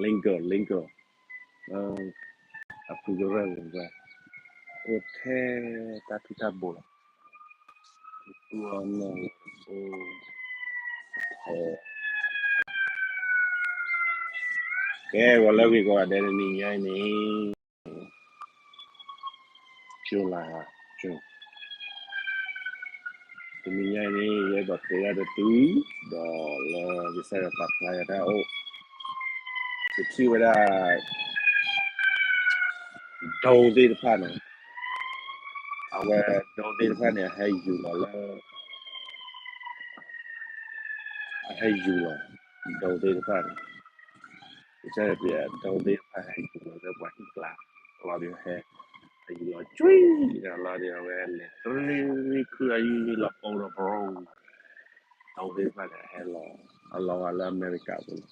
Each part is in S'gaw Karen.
လ့ကီၢ် လ့ကီၢ် အဖုကရၢၢ်ဝဲ အိၣ်ထဲတၢ်ထူၣ်တၢ်ဘိလီၤ. ကဲ ဂီၤလၢဂ့ၤကိးဂၤဒဲး တနံၤညါအံၤန့ၣ် ကၠိလါ ကၠိ တနံၤညါအံၤန့ၣ် ယအဲၣ်ဒိးတဲဒၣ်တတုၤ ဒီးလၢကစၢ်ယွၤပာ်ဖျါယၤတၢ်အိၣ် ယထံၣ်ဝဲဒၣ် ဒိသ့ၣ်တဖၣ်န့ၣ် အဝဲဒိသ့ၣ်တဖၣ်န့ၣ် အဟဲယူၤလီၤလၢ အဟဲယူၤလီၤ ဒိသ့ၣ်တဖၣ်န့ၣ် ကစၢ်ယွၤပျဲ ဒိသ့ၣ်တဖၣ်ဟဲယူၤလီၤလၢပှၤဟံၣ်ကျါ လီၤဒုးဟဲ ဟဲယူၤလီၤကွံာ် လီၤဒုးအဝဲလဲၤတရံးခုအယုၢ်လီၤပိဒီးပရိ ဒိသ့ၣ်တဖၣ်န့ၣ် အဟဲလီၤ အလီၤဂာ်လၢအမဲရကၤပူၤ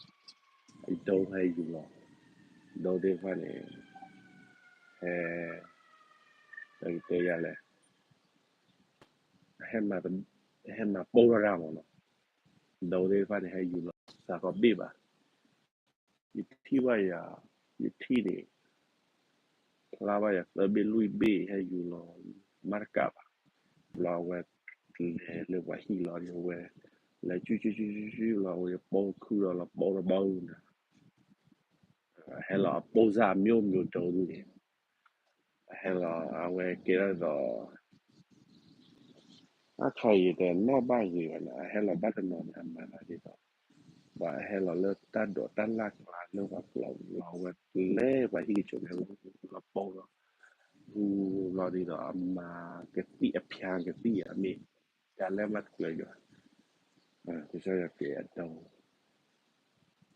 လီၤ. ဒိဟဲယူၤလီၤ ဒိသ့ၣ်တဖၣ်န့ၣ် ဟဲ ပကတဲယၤလဲၣ် ဟဲမၤပိၢ်ထီၣ်တၢ်မးနီၤ ဒိသ့ၣ်တဖၣ်န့ၣ် ဟဲယူၤလီၤစးထီၣ်ဘ့ၣ်ဘၣ် ယထံၣ်ဘၣ်ယၤ ယထံၣ်န့ၣ် ဖျါဘၣ်ယၤသၢဘ့ၣ်လွံၢ်ဘ့ၣ် ဟဲယူၤလီၤ မၤတကးဘၣ် ဘျီအဝဲ လဲၤလၢပှၤဟံၣ်လီၤဒီးအဝဲ လဲၤစုစုစုစုစုလီၤ အဝဲပိၢ်ခုဒီးလီၤပိၢ်တဘီန့ၣ် ဟဲလီၤအပိၢ်စၢ်အမျိုးမျိုးဒိသ့ၣ်န့ၣ် အဟဲလီၤ အဝဲကဲထီၣ်ဒီး အခါအံၤတဲနီၣ်ဘၣ်ယံၤဝဲန့ၣ် အဟဲလီၤဘၣ်တနီၤန့ၣ် အမၤသးဒ်သိး ပှၤအဟဲလီၤလၢတၢ်ဒိးတၢ်လၢ်ကျါလၢပှၤကျီလီၤဝဲလဲၤပှၤဟံၣ်ကဆိးန့ၣ် လီၤပိၢ်ဒီး ဟူလီၤဒ်သိးအမၤကသံၣ်အဖၠါကသံၣ်အမ့ၢ် တၢ်လၢမၤတကျၢၤယွၤ ကစၢ်ယွၤပျဲအဒိ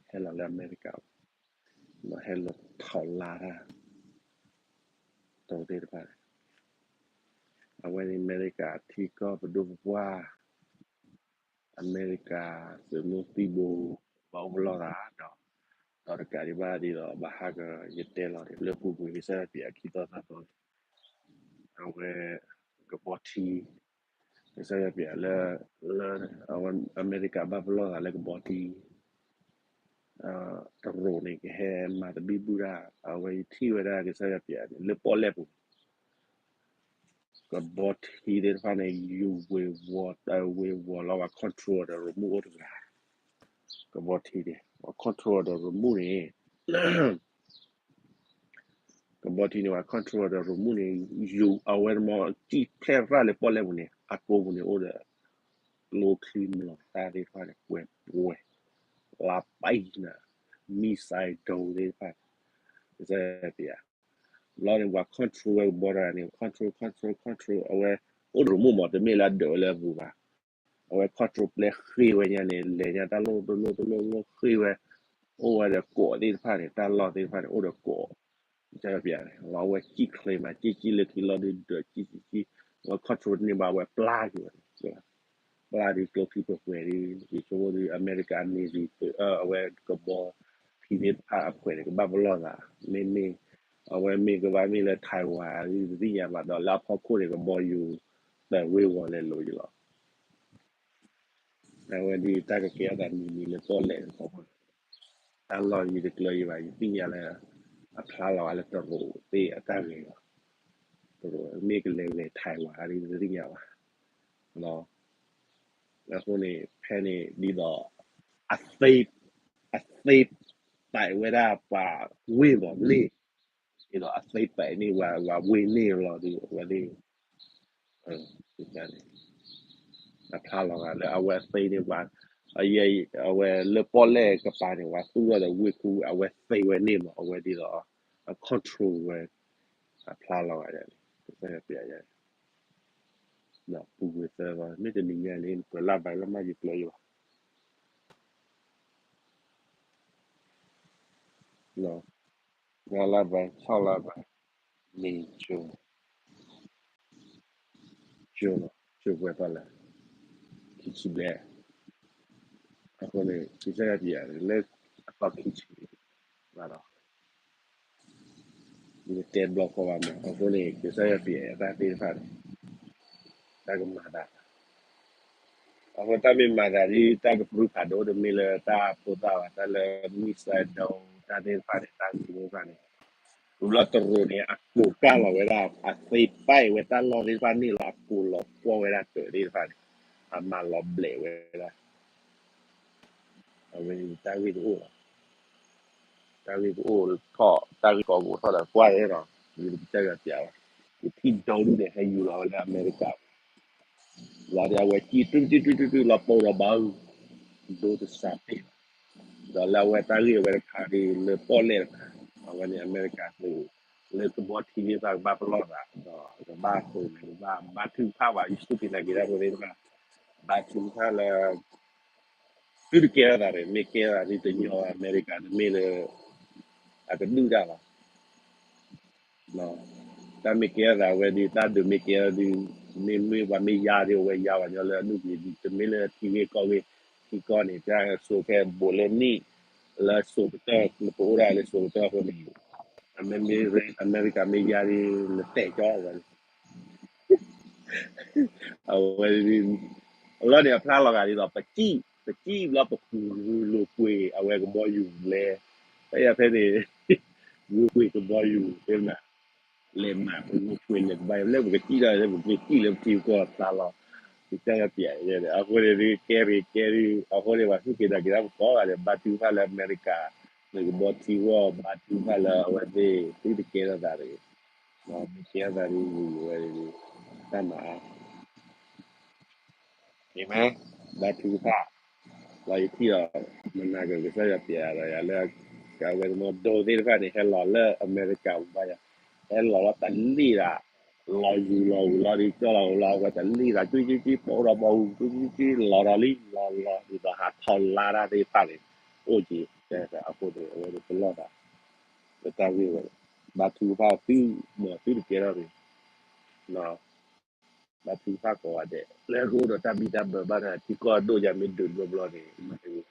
ဟဲလီၤလၢအမဲရကၤ ဒီးဟဲလီၤထီၣ်လါတၢ် ဒိသ့ၣ်တဖၣ်န့ၣ် အဝဲန့ၣ်အမဲရကၤထံကီၢ်ပဒိၣ်ပပှၢ် အမဲရကၤသုးမုၢ်သံၣ်ဘိ ဘၣ်အိၣ်ပလီၢ်သးဒီး ဒီးတကးဒံးဘၣ်ဒ်သိး ဘၣ်ဟးကယတဲလီၤန့ၣ် လၢပူၤကွံာ်ကစၢ်ယွၤပျဲအခံသီသၢသီန့ၣ် အဝဲ ကဘီထံ ကစၢ်ယွၤပျဲလၢ လၢ အဝဲအမဲရကၤဘၣ်ပလီၢ်သးလၢကဘီထံ တရူးန့ၣ် ကဟဲမၤတဘံၣ်ဘူၣ်တၢ် အဝဲယထံၣ်ဝဲဒၣ်ကစၢ်ယွၤပျဲန့ၣ် လၢပီၣ်လဲၣ်ပူၤ ကဘီထံသ့ၣ်တဖၣ်န့ၣ် ယူၤဝ့ၤဝီၤ ဝ့ၤဝီၤလီၤ ပှၤ control ဒီး remote အိၣ်တဂၤ ကဘီထံန့ၣ် ပှၤ control ဒီး remote န့ၣ် ကဘီထံန့ၣ် ပှၤ control ဒီး remote န့ၣ် ယူၤအဝဲတမီၤ ကံၣ်ဖျဲၣ်ရၣ်လၢပီၣ်လဲၣ်ပူၤန့ၣ် အကိပူၤန့ၣ်အိၣ်ဒီး ကျိချံမျိာ်သၣ်သ့ၣ်တဖၣ်န့ၣ် ပှဲၤပှဲၤ လါပၢ်နၤ missile ဒိသ့ၣ်တဖၣ် ကစၢ်ယွၤပျဲ ဘျီန့ၣ် ပှၤ control ဝဲကဘီတဂၤန့ၣ် control control control အဝဲ အိၣ်ဒီး remote မး တမ့ၢ်လၢအဒၢးဝဲလၢအပူၤဘၣ် အဝဲ control ပျဲဃ့ဝဲညါန့ၣ် လဲၤညါတၢ်လီၢ်တလီၢ်တလီၢ်လီၢ်ဃ့ဝဲ အိၣ်ဝဲဒီးကိးသ့ၣ်တဖၣ်န့ၣ် တၢ်လီၢ်သ့ၣ်တဖၣ်န့ၣ် အိၣ်ဒီးကိး ကစၢ်ယွၤပျဲန့ၣ် လီၤအဝဲကံၣ်ချ့မး ကံၣ်ကံၣ်လၢခံလီၤဒုးဒၢးကံၣ်ကံၣ်ကံၣ် အဝဲ control တန့ၢ်ဘၣ် အဝဲပျၢ်က့ၤဝဲန့ၣ် ပျၢ်ဒုးကျိချံပှဲၤပှဲၤဒုး ယဆိကမိၣ်ဒုး အမဲရကၤ Navy အဝဲကဘီ ထံသ့ၣ်တဖၣ်အဖှဲးန့ၣ် ကဘၣ်ပလီၢ်သး မ့မ့ၢ် အဝဲမ့ၢ်ကဘၣ်မ့ၢ်လၢ Taiwan အံၤ တသ့ၣ်ညါဘၣ်ဒီး လၢအဖီခိၣ်န့ၣ် ကဘီယူၤ တဝ့ၤဝီၤလဲၤလိၤယလီၤ အဝဲဒ်တၢ်ကကဲအသးမံၤမံၤလၢပီၣ်လဲၣ် တၢ်လီၢ်ယံၤတကျၢၤယံၤဘၣ် ယသ့ၣ်ညါလၢ အဖျါလီၤဂာ်လၢတရူးသ့ၣ်အတၢ်ဂ့ၤလီၤ တရူးမ့ၢ်ကလဲၤဂဲၤ Taiwan အံၤ တသ့ၣ်ညါဘၣ် အဃိန့ၣ် ဖဲန့ၣ်ဒ်သိး အသ့ အသ့ ပာ်ဝဲဒၣ်ပှၤဝ့ၢ်မးန့ၣ် ဒ်သိးအသ့ပာ်န့ၢ်ဝဲ ဝဲဝ့ၢ်န့ၣ်လီၤဒုး အဝဲသ့ၣ် န့ၣ် အဖျါလီၤဂာ်လၢအဝဲသ့န့ၢ်ပှၤ အဝဲလၢပီၣ်လဲၣ်ကပၤန့ၣ် ပှၤသူၣ်ထီၣ်ဒီးဝ့ၢ်ခူ အဝဲသ့ဝဲန့ၣ်မး အဝဲဒ်သိး အ control ဝဲ အဖျါလီၤဂာ်ဒ်န့ၣ် ကစၢ်ယွၤပျဲယၤ ပူၤကွံာ်သၢသီ မ့ၢ်တနံၤညါန့ၣ် နပှဲၤလၢ်ဘၣ်လၢမၤယပျဲယၤဘၣ် ငါးလပိုင်း ခြောက်လပိုင်း မ့ၢ်ကၠိ ကၠိလီၤ ကၠိပှဲၤသီလၢ ခံဆံဘျဲၣ် အဃိန့ၣ် ကစၢ်ယွၤပျဲယၤန့ၣ် လၢအသီခံဆံဘၣ်ဒီး ယတဲဘျီဃီဘၣ်မး အဃိန့ၣ် ကစၢ်ယွၤပျဲယၤတၢ်သ့ၣ်တဖၣ်န့ၣ် တၢ်ကမၤသး အဃိတၢ်မ့ၢ်မၤသးဒ် တၢ်ကပြုၢ်ဖးဒိၣ်တမ့ၢ်လၢတၢ်ဖိသၣ်ဘၣ် တၢ်လၢ missile ဒိ တၢ်သ့ၣ်တဖၣ်န့ၣ် တၢ်ဂ့ၢ်သ့ၣ်တဖၣ်န့ၣ် ဘျီတရူးန့ၣ် အကိးကၢ်လီၤဝဲဒၣ် အသ့ပာ်ဝဲတၢ်လီၢ်သ့ၣ်တဖၣ်န့ၣ်လီၤ အကိးလီၤကွီၢ်ဝဲဒၣ်တၢ်သ့ၣ်တဖၣ်န့ၣ် အမၤလီၤဘျဲးဝဲဒၣ် အဝဲန့ၣ်တၢ်ဂ့ၢ်တအိၣ်လီၤ. တၢ်ဂ့ၢ်ကအိၣ်ထီၣ် တၢ်ဂ့ၢ်ကီကအိၣ်ထီၣ်ဒီးကွၢ်အံၤဒီး ယကစၢ်ယွၤပျးလီၤ. ယထံၣ်ဒိဒုန့ၣ် ဟဲယူၤလီၤဝဲလၢအမဲရကၤ လီၤဒီးအဝဲစံၣ်တုတုတုတုတုလီၤပိာ်ဒီးဘၣ်အူ ဒိတစးပ့ၢ်လီၤ. ဒီးလၢအဝဲတၢ်ဂ့ၢ်အဝဲတခါဒီးလၢပီၣ်လဲၣ်တခါ အဝဲန့ၣ်အမဲရကၤန့ၣ် လၢကဘီထံသ့ၣ်တဖၣ်ကဘၣ်ပလီၢ်သး ဒီးကဘၣ်ဃိန့ၣ် ကဘၣ်ဘါထုကဖၣ်ဘၣ် ယစူၢ်က့ၤနာ်က့ၤတၢ်ဖိသ့ၣ်တဖၣ် ဘါထုကဖၣ်လၢ သုတကဲထီၣ်သးန့ၣ် မ့ၢ်ကဲထီၣ်သးဒ်တညီအမဲရကၤတမ့ၢ်လၢ အကဒုၣ်တၢ်လီၤ. တၢ်မ့ၢ်ကဲထီၣ်သးဝဲဒ် တၢ်ဒုးမ့ၢ်ကဲထီၣ်ဒ် မ့မ့ၢ်ပှၤမ့ၢ်ယါဒ်အဝဲယါပှၤညီလၢအဒုၣ်က့ၤဒ် တမ့ၢ်လၢထံဂ့ၢ်ကီၢ်ဂ့ၢ် ထံကီၢ်န့ၣ် တၢ်စိၤခဲဘိးလၢနံၣ် လၢစိၤကတၢၢ် နပအိၣ်ဒၣ်လၢစိၤကတၢၢ်အဃိန့ၣ် အမ့မ့ၢ်အမဲရကၤမ့ၢ်ယါဒ် နတဲာ်ကၠီဝဲ အဝဲ အလီၢ်န့ၣ်အဖျါလီၤဂာ်ဒ်သိး ပစံၣ် ပစံၣ်ဘျီပဃုလိာ်ကွံာ်အဝဲကဘီယူၤလဲၤ ဖဲယၤဖဲန့ၣ် ဂုာ်ကွံာ်ကဘီယူၤသ့ၣ်မနၤ လဲၤမၤပလိာ်ကွံာ်လဲၤကဘီယူၤ လၢပကစံၣ်ဒီး လၢပကစံၣ်လၢပထံပကီၢ်ဖျါလီၤ ကစၢ်ယွၤပျး အဃိန့ၣ်ဒ်ကဲရ့ၣ်ကဲရ့ၣ် အဃိန့ၣ် ပှၤစူၢ်က့ၤနာ်က့ၤတၢ်ပကိးဂၤဒဲး ဘါထုကဖၣ်လၢအမဲရကၤ လၢကဘီထံဂီၢ် ဘါထုကဖၣ်လၢအဝဲသ့ၣ် သုတကဲထီၣ်သးတဂ့ၤ မ့ၢ်ကဲထီၣ်သးဒ်ဝဲ တၢ်မၤအါ အၤမ့ၣ် ဘါထုကဖၣ် လီၤယထံၣ်ဒီး မနၤကကစၢ်ယွၤပျးဒီးယၤလၢ အဝဲသ့ၣ်မ့ၢ်ဒိသ့ၣ်တဖၣ်န့ၣ် ဟဲလီၤလၢအမဲရကၤပူၤဘၣ်ယၤ ဟဲလီၤလီၤတလ့ၣ်ဒၣ် လီၤယူၤလီၤဝံၤလီၤဒ်ကၠီလီၤဝံၤလီၤ အဝဲတလ့ၣ်ဒၣ် ကွံကွံကွံကွံ ပိာ်ဒီးဘီအူ ကွံကွံကွံ လီၤဒီးလံ လီၤလီၤဒ်သိးဟးထီၣ်လါတၢ်သ့ၣ်တဖၣ်န့ၣ် အိၣ်က့ၤ အဃိန့ၣ် အဝဲသ့ၣ်ပလီၢ်သး လၢတၢ်ဂ့ၢ်ဝဲ ဘါထုကဖၣ်သု မ့ၢ်သုတကဲထီၣ်န့ၣ် ဘါထုကဖၣ်ကိးဂၤဒဲး လၢကအိၣ်ဒီးတၢ်ဘံၣ်တၢ်ဘၢဘၣ်န့ၣ် ထံကီၢ်ဒိၣ်ယၤမ့ၢ်ဒုးဘျီဘျီန့ၣ်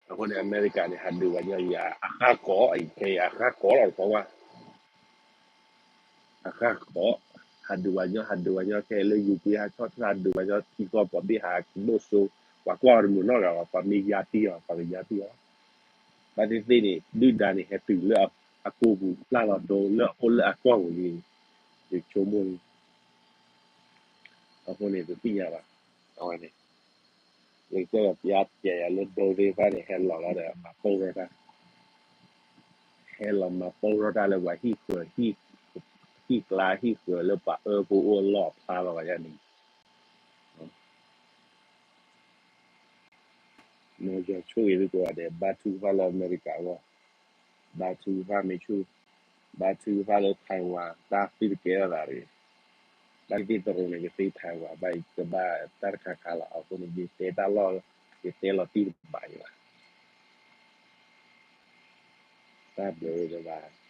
အဃိန့ၣ် အမဲရကၤန့ၣ် ဟးဒုးပှၤညီယၤ အဃၣ်ကိး အံၤခဲအံၤ အဃၣ်ကိးလီၤတခီဝဲ အဃၣ်ကိး ဟးဒုးပှၤညီ ဟးဒုးပှၤညီခဲအံၤလၢယူၤကွံဟးဆီၣ်ထွဲ ဟးဒုးပှၤညီထံကီၢ် ပှၤဘ့ၣ်ဟးကဒိၣ်စိ ပှၤကွၢ်တမုာ်နီတဂၤဘၣ် ပှၤမ့ၢ်ယါတံၢ်အီၤ ပှၤကယါတံၢ်အီၤ ဘၣ်သ့ၣ်သ့ၣ်န့ၣ် ဒုၣ်ဒါန့ၣ် ဟဲတုၤလၢအကိာ်ပူၤ ပျၢ်လီၤဒိလၢအအိၣ်လၢအကီၢ်ပူၤလံ ယဆိကမိၣ်လံ အဃိန့ၣ် တသ့ၣ်ညါဘၣ် အဝဲန့ၣ် ယကစၢ်ယွၤပျးယၤလၢဒိသ့ၣ်တဖၣ်န့ၣ် ဟဲလီၤလီၤဒီးမၤပိၢ်ထီၣ်တၢ် ဟဲလီၤမၤပိၢ်ထီၣ်တၢ်လၢပှၤဟံၣ်ဃၢၤ ဟံၣ်ကျါဟံၣ်ဃၢၤလၢပှၤအၢဖိအိၣ်အလီၢ်အဖျါလီၤဂာ်ယၤန့ၣ် မ်ယွၤဆိၣ်ဂ့ၤသုကိးဂၤဒဲး ဘါထုကဖၣ်လၢအမဲရကၤအဂီၢ် ဘါထုကဖၣ်မ့ၢ်ဆူၣ် ဘါထုကဖၣ်လၢ Taiwan တၢ်သုတကဲထီၣ်သးတဂ့ၤ တၢ်သ့ၣ်တရူးန့ၣ် ကသ့ Taiwan ဘၣ်ကဘၣ်တၢ်တခါခါလီၤ အဃိန့ၣ် ယတဲတၢ်လီၢ် ယတဲလီၤတံၢ်တဘၣ်ယဘၣ် တၢ်ဘျုးဒိၣ်မး